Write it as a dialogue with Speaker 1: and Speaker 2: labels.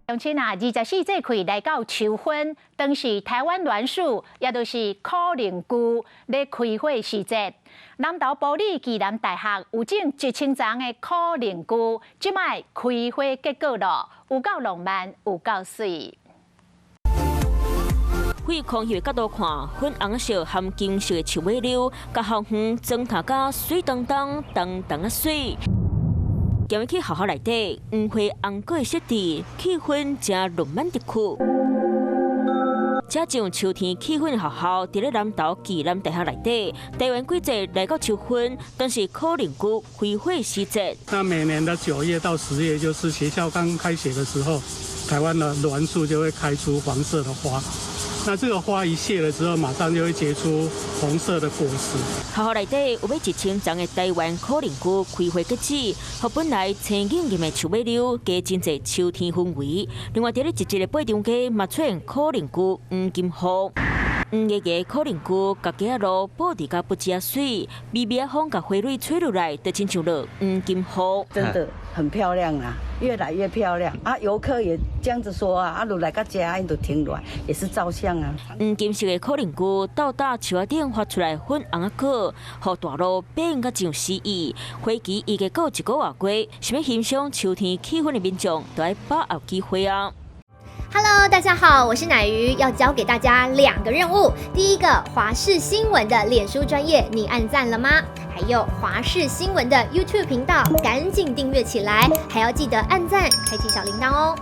Speaker 1: 鄉親啊，24節氣來到秋分，當時台灣欒樹，也就是苦靈菇咧開花時節。南投埔里暨南大學有種1000叢的苦靈菇，這擺開花結果囉，有夠浪漫，有夠媠。
Speaker 2: 對空氣的角度看，粉紅色含金色的樹尾柳，共校園妝頭甲媠當當、當當仔媠。行入去學校內底，黃花紅果的設置，氣氛誠浪漫的酷。這種秋天氣氛的學校，佇咧南投暨南大學內底，台灣季節來到秋分，當是苦靈菇開花時節。
Speaker 3: 那每年的9月到10月，就是學校剛開學的時候，台灣的欒樹就會開出黃色的花。那這個花一謝了之後，馬上就會結出紅色的果實。
Speaker 2: 學校內底有欲1000叢的台灣苦靈菇開花結籽，予本來青硬硬的樹尾柳加真濟秋天氛圍。另外，佇咧一節的八張街嘛出現苦靈菇黃金雨，黃个个苦靈菇共街仔路布置甲不止仔媠，微微的風共花蕊吹落來，就親像落黃金雨。
Speaker 4: 真的很漂亮啊，越來越漂亮啊！遊客也這樣子說啊，啊，如來到遮，𪜶就停落來，也是照相啊。
Speaker 2: 黃金色的苦靈菇到達樹仔頂發出來粉紅仔果，予大路變甲真有詩意。花期預計閣有一個外月，想欲欣賞秋天氣氛的民眾，就愛把握機會啊！
Speaker 5: Hello，大家好，我是奶魚，要交給大家兩個任務。第一個，華視新聞的臉書專頁，你按讚了嗎？還有華視新聞的 YouTube 頻道，趕緊訂閱起來，還要記得按讚，開啟小鈴鐺哦。